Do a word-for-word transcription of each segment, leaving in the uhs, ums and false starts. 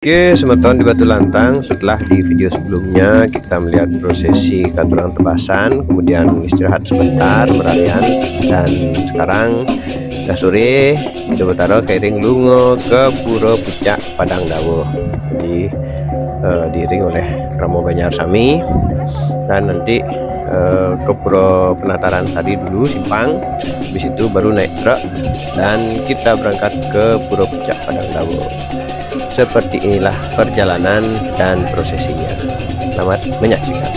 Oke, semeton di Batu Lantang, setelah di video sebelumnya kita melihat prosesi katurang tebasan, kemudian istirahat sebentar, berarian, dan sekarang sudah sore, kita betara kairing lunga ke Pura Pucak Padang Dawa. Jadi, eh, diiring oleh Rama Banjar sami, dan nanti, eh, ke Pura Penataran Sari dulu, simpang, habis itu baru naik truk, dan kita berangkat ke Pura Pucak Padang Dawa. Seperti inilah perjalanan dan prosesinya. Selamat menyaksikan.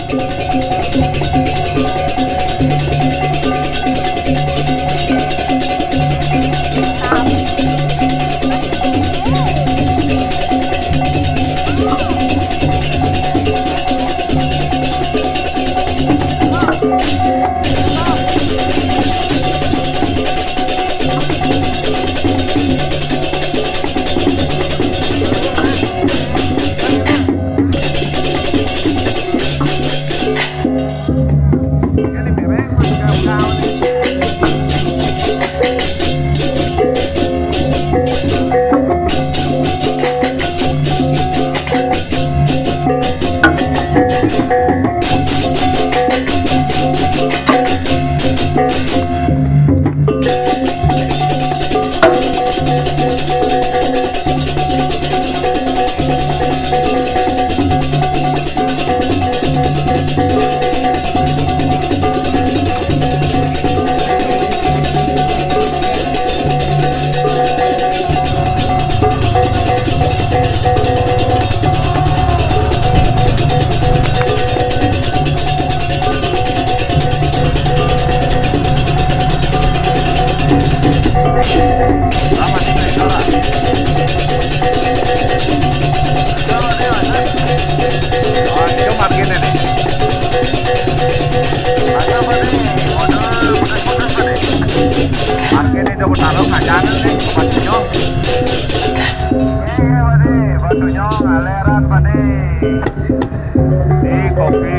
Parkir ni dah bertaruh ngajar ni, Pak Tunjung. Iya, Pak Tunjung, aleran, Pak. Di kopi.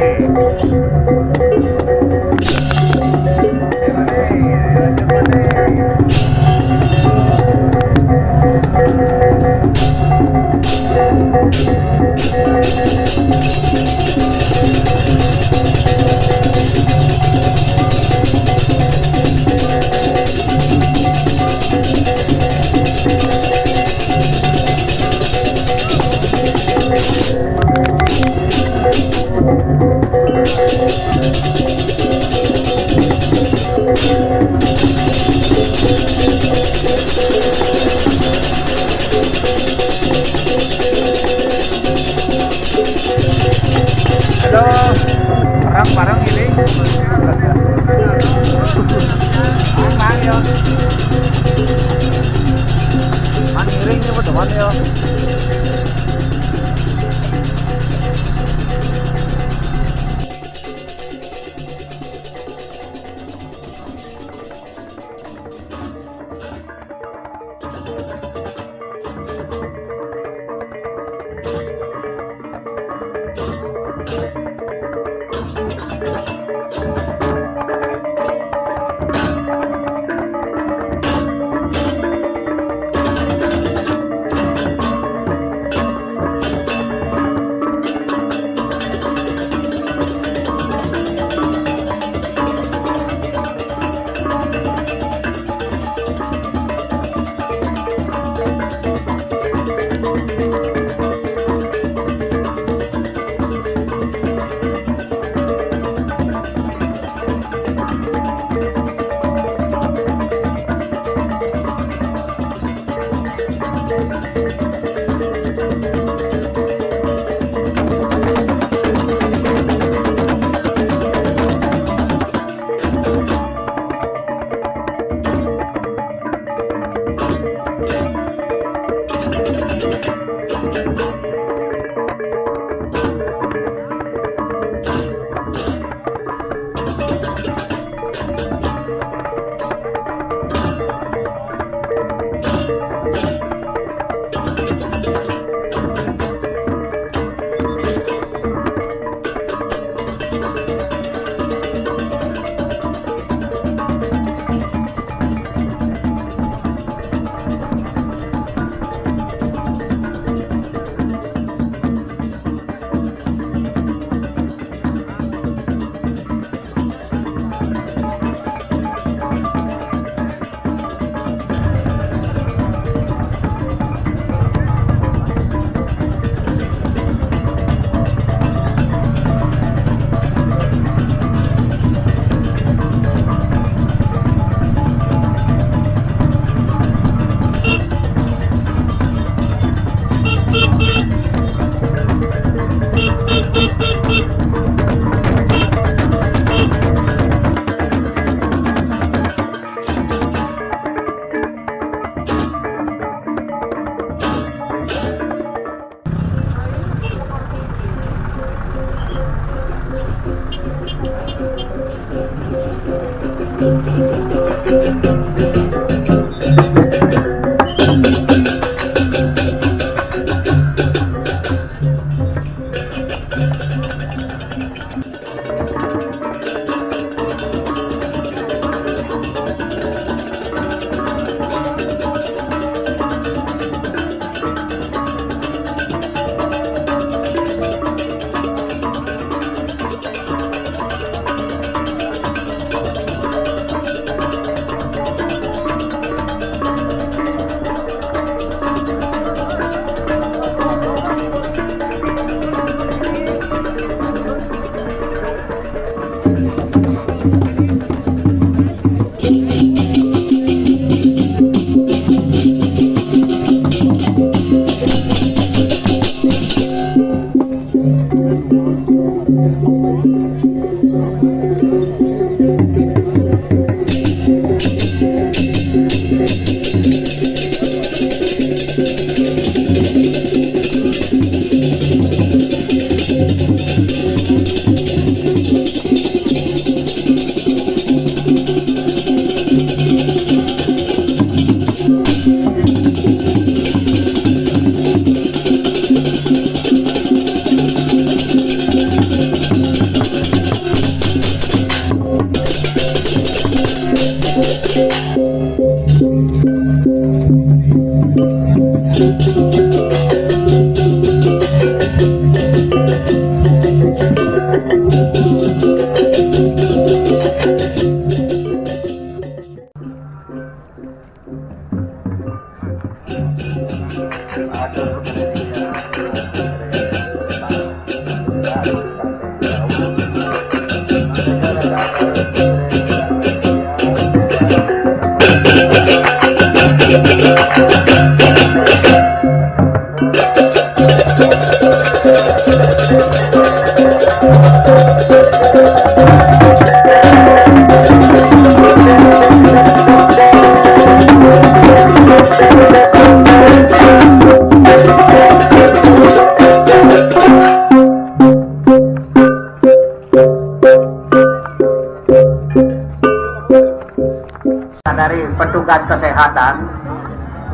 Hatan,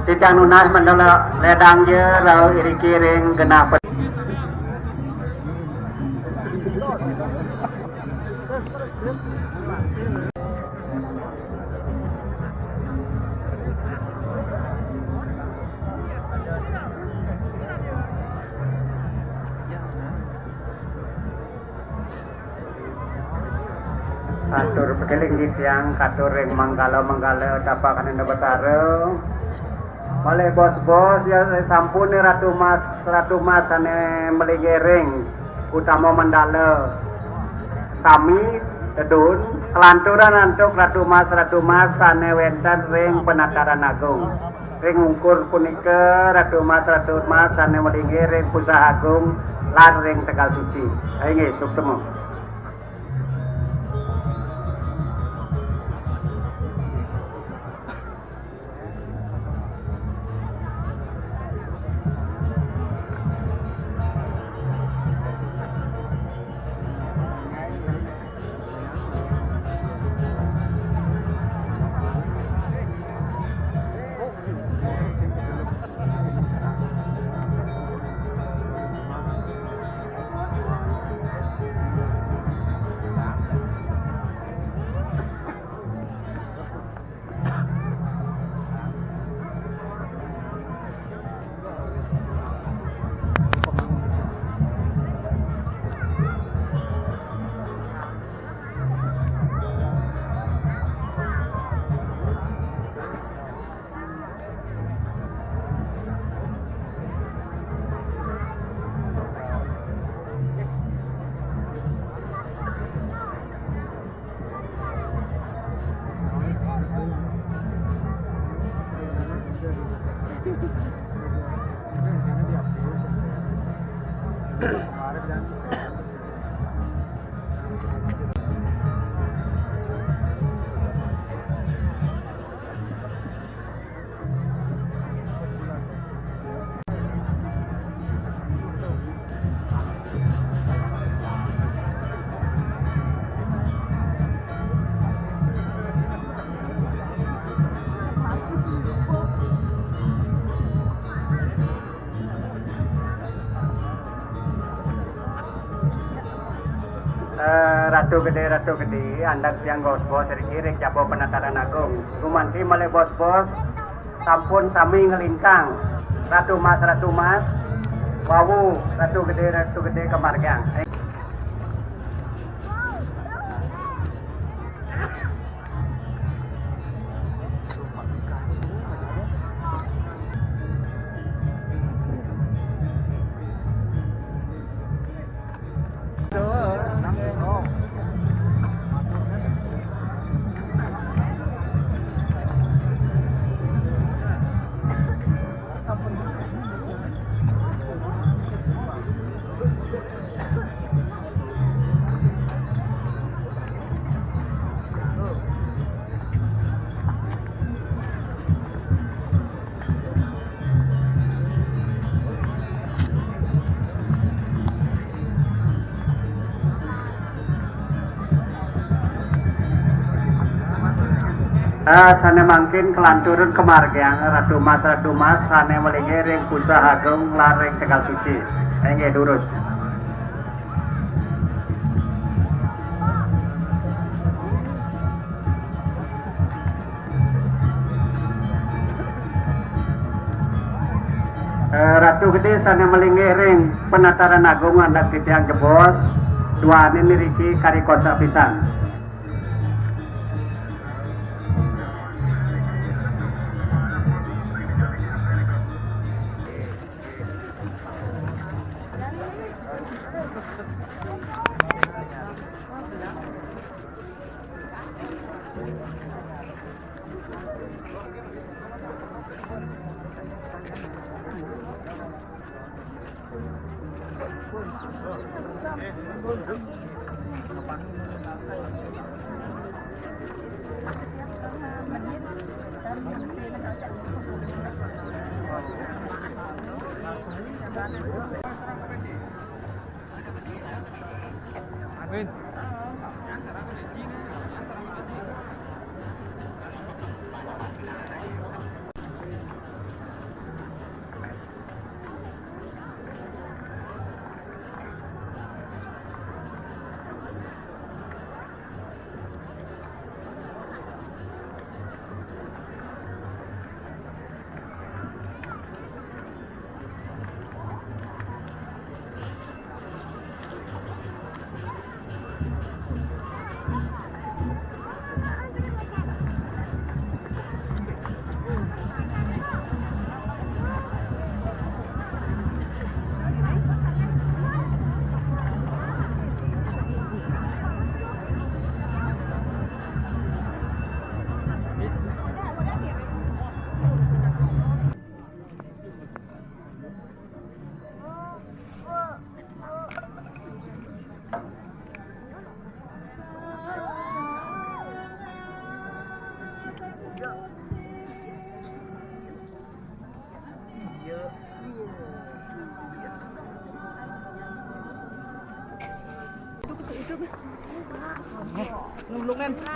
titiang nunas mandala ledang ja rau iriki ring genah pe- Atur pakeling titiang katur ring manggala-manggala tapakan Ida Betara. Malih bos-bos ya sampun Ratu Mas, Ratu Mas ane malinggih ring utama mandala sami tedun, kalanturan antuk Ratu Mas, Ratu Mas ane wenten ring penataran agung. Ring ungkur punika Ratu Mas, Ratu Mas ane malinggih ring Pusah Agung lan ring Tegal Suci. Inggih, suksma. Eh, Ratu Gede, Ratu Gede, andang tiang bos-bos ring iring jaba penataran agung. Gumanti malih bos-bos, sampun sami nglintang Ratu Mas, Ratu Mas, wau Ratu Gede, Ratu Gede kamargiang. Eh, sane mangkin kalanturun kamargiang Ratu Mas, Ratu Mas sane malinggih ring Pusah Agung lan ring Tegal Suci. Inggih, durus. Eh, Ratu Gede sane malinggih ring penataran agung andang titiang jebos, duaning niriki kari kocap pisan.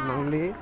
Mangli.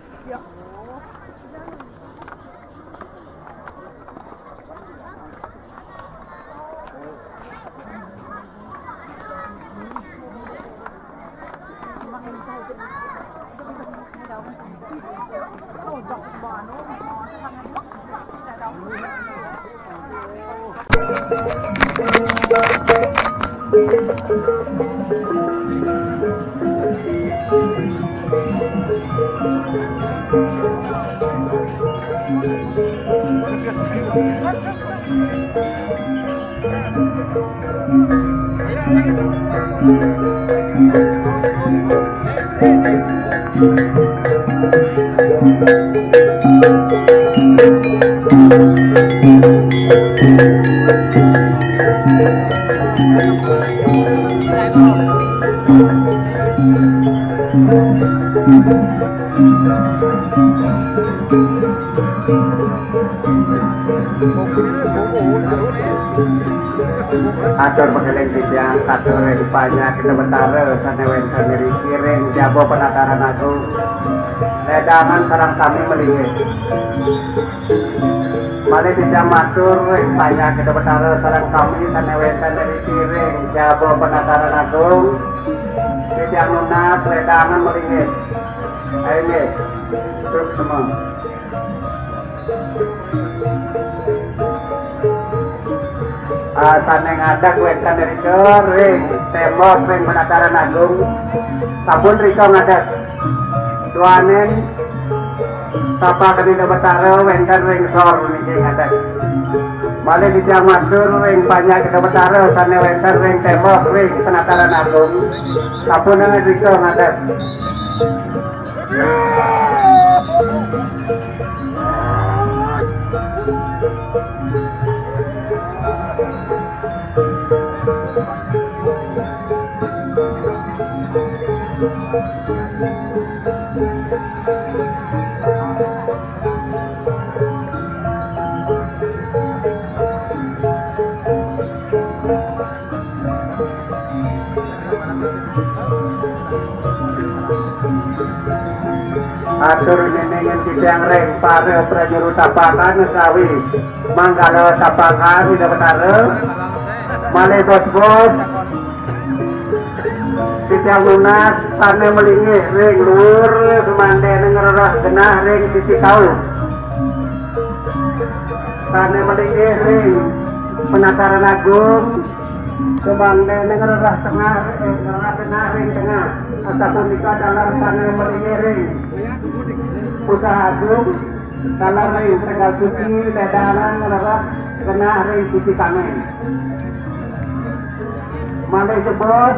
Atur pakeling titiang katur ring panjak Ida Betara sane wenten ring kiring jaba penataran agung. Ledangan sareng sami malinggih. Malih titiang matur ring panjak Ida Betara sareng sami sane wenten ring kiring jaba penataran agung. Titiang nunas ledangan malinggih. Inggih. Suksma. Ah, sane ngadeg wenten rika ring tembok ring penataran agung. Sampun rika ngadeg. Duaning tapakan Ida Betara wenten ring sor niki ngadeg. Malih titiang matur ring panjak Ida Betara sane wenten ring tembok ring penataran agung. Sampun rika ngadeg. Atur ngeningin titiang ring para pranyuru tapakan sawi manggala tapakan Ida Betara. Malih bos-bos, titiang nunas sane malinggih ring luur sumandene ngrereh genah ring sisi kauh. Sane malinggih ring penataran agung, sumandene ngrereh tengah, eh, ngrereh genah ring tengah. Asapunika taler sane malinggih ring pusar agung, taler ring tegal suci, ledangan ngrereh genah ring sisi tangen. Malih jebos,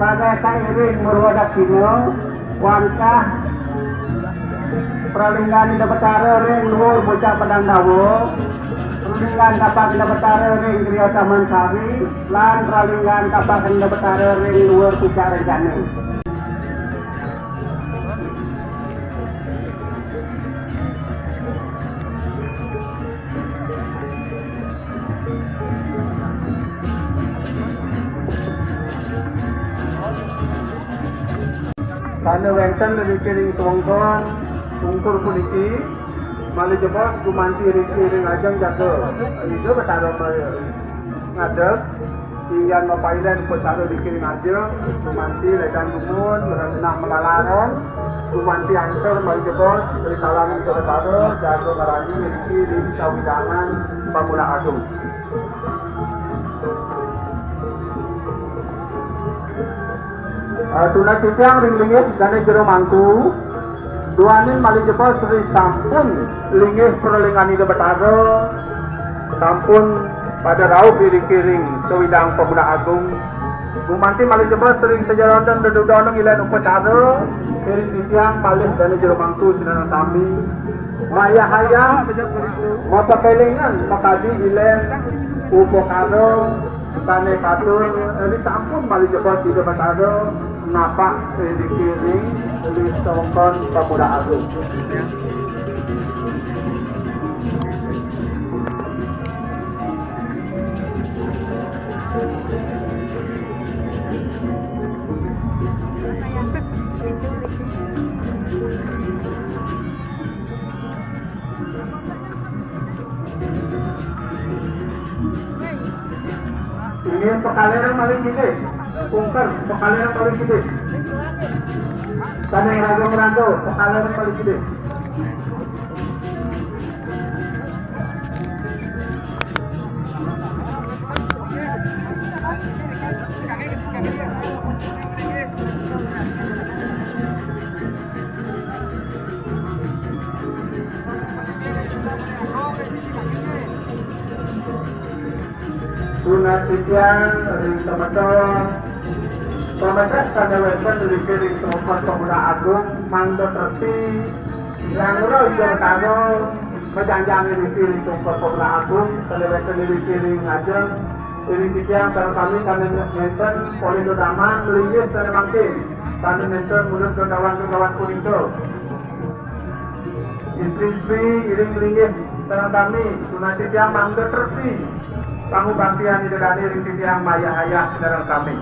sane kairing murwa daksina, wantah pralinggan Ida Betara ring luur pucak Pedang Dawa, pralinggan tapak Ida Betara ring griya Taman Sari, lan pralinggan tapak Ida Betara ring luur pucak Renjani. Sane wenten ring kiring sewengkon ungkur puniki, malih jebos gumanti ring kiring ajeng jaga Ida Betara ngadeg. Inggian mapailen upacara ring kiring aja, gumanti ledang dumun, mrena malalaran, gumanti antar malih jebos, ring salangan Ida Betara, jaga ngrani ngriki ring sawidangan Pamuda Agung. Eh, tunas titiang ring linggih dane jero mangku, duaning malih jebos ring sampun linggih pralinggan Ida Betara, sampun pada rauh ring kiring sawidang Pamuda Agung. Gumanti malih jebos ring sajeroning dedudonang ilen upacara, ring titiang malih dane jero mangku sinareng sami. Mayahaya mapakelingan makadi ilen upakara sane katur, ri sampun malih jebos Ida Betara napak ring kiring ring sewengkon Pamuda Agung. Pakaléran paling gedé. Pungker, pakaléran paling gedé. Sané raga merantau, pakaléran paling gedé. Sunat titiang ring semeton, pamedah sané wénten ring Kompleks Pemuda Agung, mangda tresna, yang ro ida tano, majangjang ring Kompleks Pemuda Agung, sané wénten ring ngajeng, ring titiang sareng sami sané nénten polih dodaman, malinggih sané mangkin, sané nénten murip dodawan-dodawan punika. Istri-istri ngiring linggih sareng sami, sunat titiang mangda tresna. Pangubaktian Ida Dané ring titiang mayah ayah sareng sami.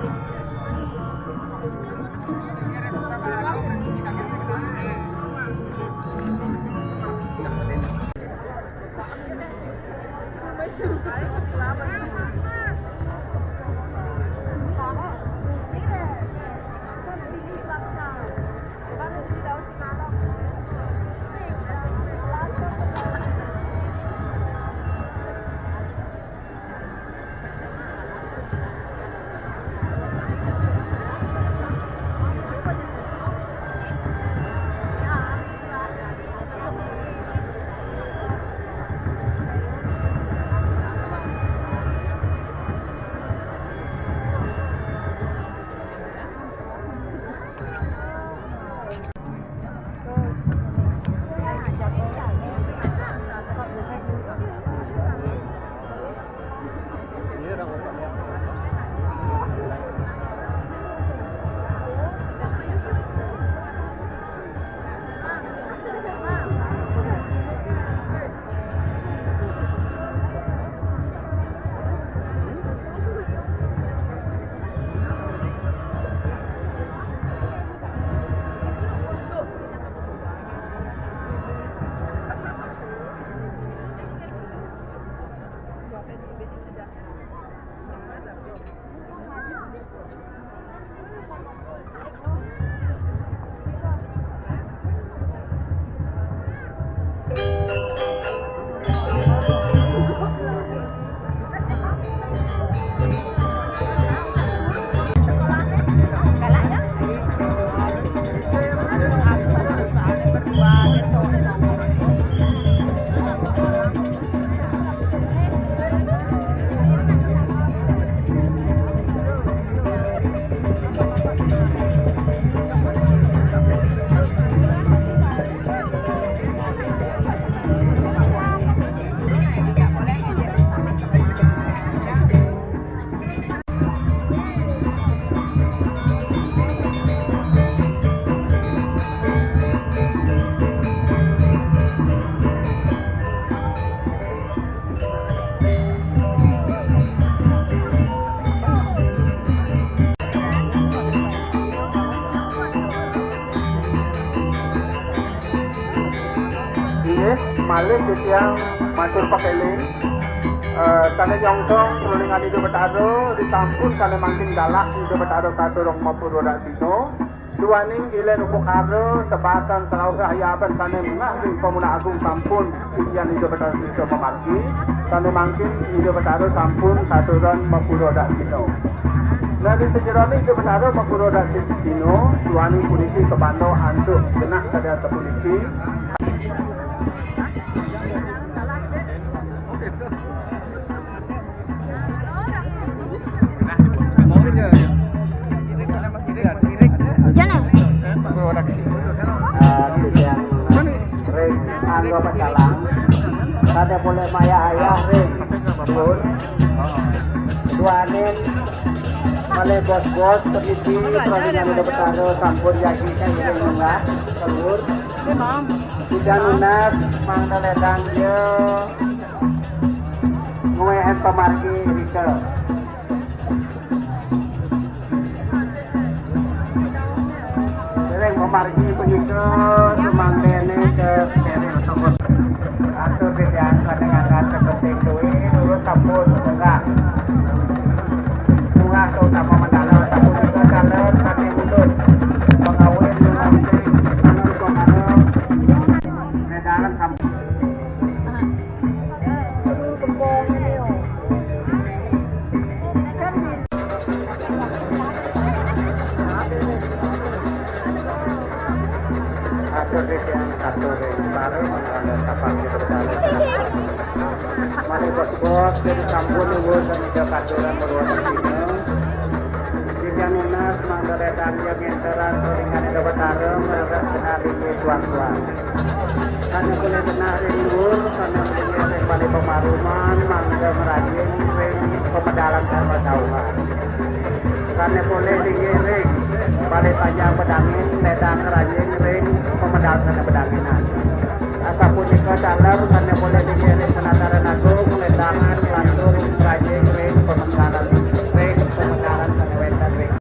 Inggih, malih titiang matur pakéling, eh, sané nyongsong trulingan Ida Betara, disampun sané mangkin galah Ida Betara saturung mapura dasina. Duaning gilen upakara, sebasan sarauh rahayaban sané munggah ring Pemuda Agung sampun titiang Ida Betara sida mamargi, sané mangkin Ida Betara sampun saturan mapura dasina. Nah, di sajeroning Ida Betara mapura dasina, duaning puniki kabanda antuk genah sadia sapuniki. Hujan ya? Ah, titiang ring angga pacalang. Kada boleh mayah ayah ring. Pun. Duaning malih bos-bos sakadi, pralingan Ida Betara sampun jagi kairing munggah, telur. Hujan nunas, mangda ledang dia. Nguéhan pamargi rika. Dereng pamargi punika sumangdané ka steril sampun. Atur titiang sané ngangkat saketing duwé, nurut sampun munggah. Utama mandala sapunika taler saking udud. Pangawit dengan sing tanur pangana. Medalan sampun. Atur titiang satur ring para mangkana sapan kita. Malih bos-bos, yen sampun nuwun ring katuran berwata dina. Titiang nunas mangda ledang yang enteran ring Ida Batara, ngarep kenari tuan-tuan. Sané polih genah ring luhur, sané polih ring balé pamaruman, mangda ngranjing ring pamedalan sarwa dauhan. Sané polih linggih ring balé panjang bedangin, ledang ngranjing ring pamedalan sané bedanginan. Asapunika taler sané polih linggih ring penataran agung, ledangan nglantur ngranjing ring pamedalan, ring pamedalan sané wénten ring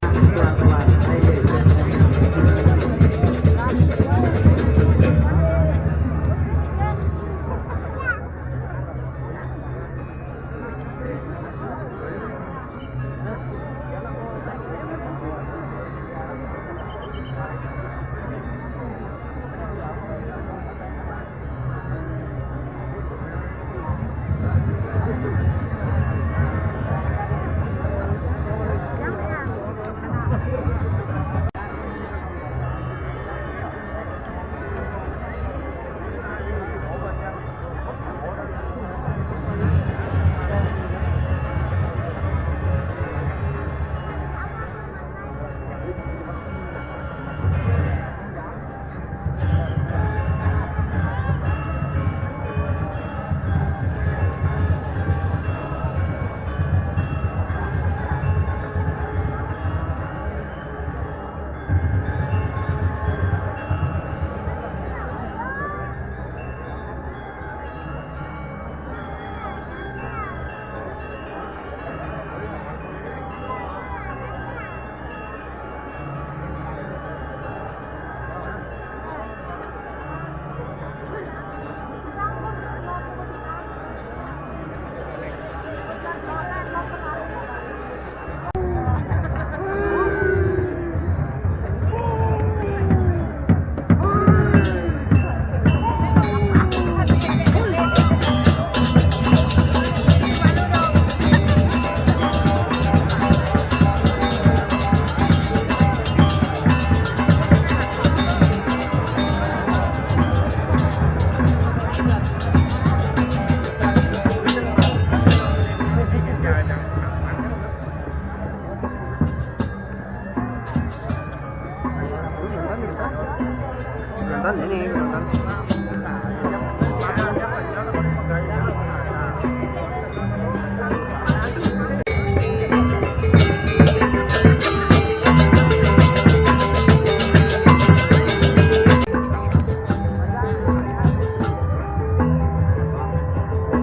Penonton ini, penonton.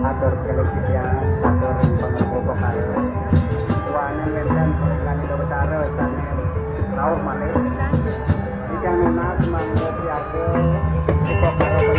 Atur kalih titiang, atur ring pangrembug kala. Duaning wénten polih Ida Batara sané rauh malih. Titiang nunas mangda siaga, buka kala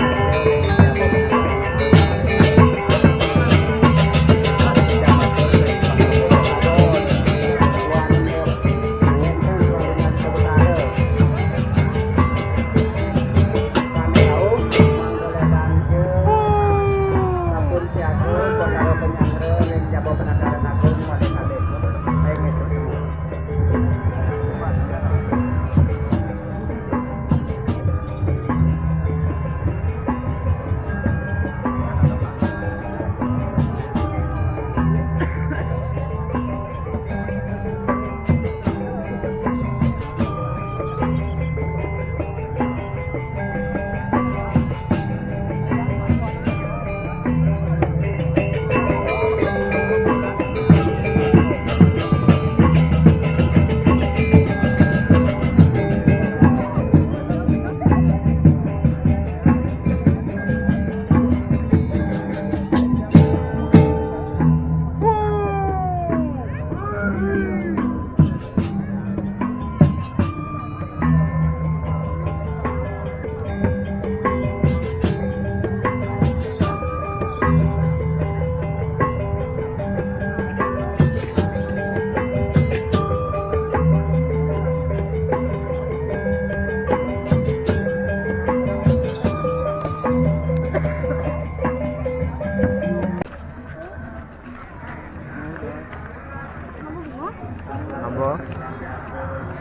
Bo.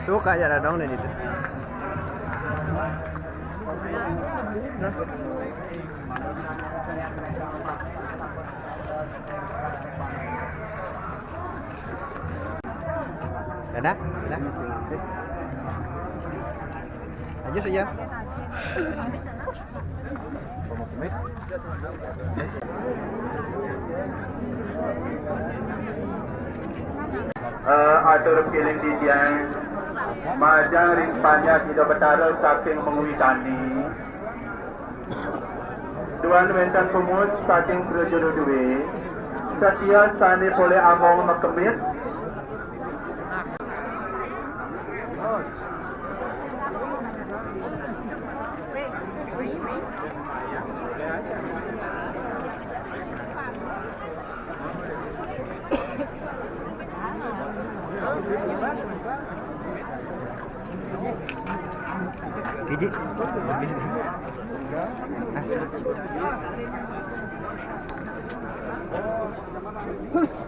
Tu ka ja dadong ni ditu. Dah, dah. Dah. Aja saja. Eh, atur piling titiang, majeng ring panjak Ida Betara saking Mengwi Tani. Duaning wénten pemuus saking Prajuru Dwi, satia sané polih among makemit. Kiji.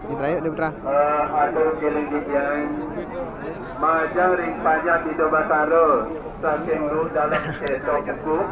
Putra, yuk, Putra. Eh, atur piling titiang, majeng ring panjak Ida Batara saking Luh Dalem Sétra Kukuh.